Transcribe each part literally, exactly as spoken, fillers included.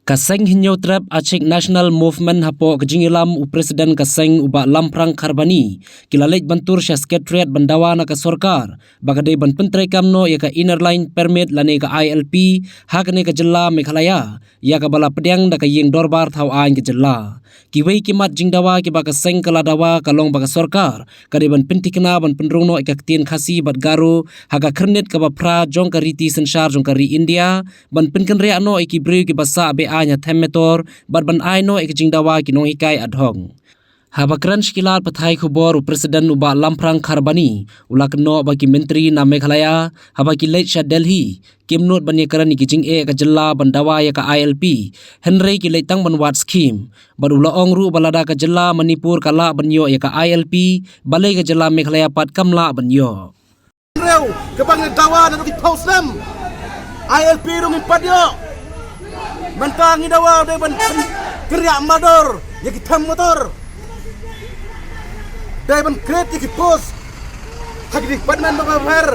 Ka seng Hynñiewtrep Achik National Movement hapoh ka jingïalam u President ka seng u Bah Lamphrang Kharbani ki la leit ban tur sha Secretariat ban dawa na ka sorkar ba ka dei ban pyntreikam noh ïa ka Inner Line Permit lane ka I L P ha kane ka jylla Meghalaya, ïa kaba la pdiang da ka ïing dorbar thaw aiñ ka jylla. Kiwei ki mat jingdawa kiba ka seng ka la dawa ka long ba ka sorkar ka dei ban pynthikna ban pynrung noh ïa ka ktien Khasi bad Garo ha ka khyrnit kaba phra jong ka riti synshar jong ka ri India, ban pynkynriah noh ïa ki briew kiba sah be-aiñ ha them metor bad ban ai noh ïa ka jingdawa ki nonghikai ad hoc. Haba kren sha ki lad pathai khubor u President u Bah Lamphrang Kharbani u la kynnoh ba ki myntri na Meghalaya haba ki leit sha Delhi kim nud ban ïakren ïa ki jingeh ka jylla ban dawa ïa ka I L P, hynrei ki leit tang ban wad skhim. Bad u la ong ruh ba lada ka jylla Manipur ka lah ban ïoh ïa ka I L P, balei ka jylla Meghalaya pat kam lah ban ïoh. Rew kaba ngi dawa na ki phew snem, I L P ruh ngim pat ïoh. Mynta ngi dawa dei ban, ban kynriah mardor ïa ki them motor, dei ban create ïa ki post ha ki department ba pher,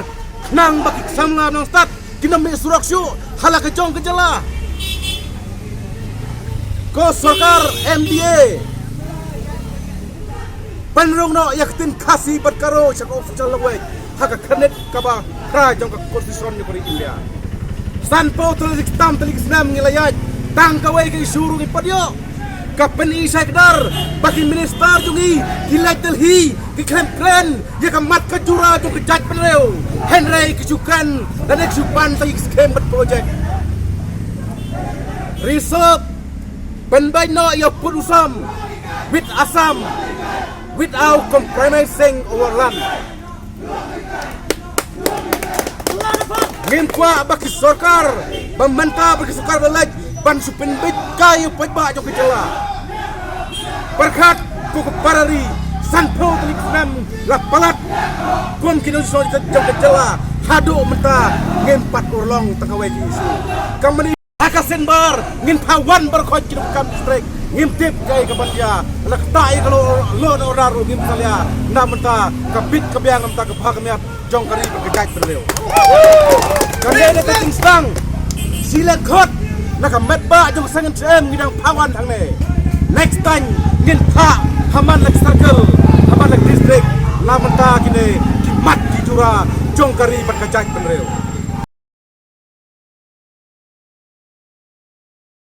khnang ba ki samla nongstad kin ym mih surok shuh ha la ka jong ka jylla. Ko sorkar M D A, pynrung noh ïa ka ktien Khasi bad Garo sha ka official language ha ka khyrnit kaba phra jong ka Constitution jong ka ri India. Sanphew tylli ki tam tylli ki snem ngi la ïaid, tang kawei ka issue ruh ngim pat ïoh. Ka pyni shai kdar ba ki minister jong ngi ki leit Delhi, ki khlem kren ïa ka mat ka jura jong ka jaitbynriew, hynrei ki shu kren lane ki shu pan sa ïa ki skhim bad project. Resolve, pynbeit noh ïa u pud u sam with Assam without compromising our land. Ngim kwah ba ki sorkar ba mynta, ba ki sorkar ba leit ban shu pynbeit kai ïa u paidbah jong ka jylla. Pyrkhat ko ka para ri, sanphew tylli ki snem la palat kum ki nongshong shnong jong ka jylla, haduh mynta ngim pat urlong tang kawei ka issue. Ka mani ha ka Saiñbhaar ngin phah wan baroh khoit ki nongkam district, ngim tip kaei kaban jia. La kata ïa ka law, law and order ruh ngim salia. Na mynta ka bit ka biang, na mynta ka bha ka miat jong ka ri bad ka jaitbynriew. Kane ka dei ka jingsdang shi lyngkhot na ka metbah jong ka seng N H M ngi dang phah wan hangne. Next time ngin phah ha man la ka circle, ha man la ka district. Na mynta kine ki mat ki jura jong ka ri bad ka jaitbynriew.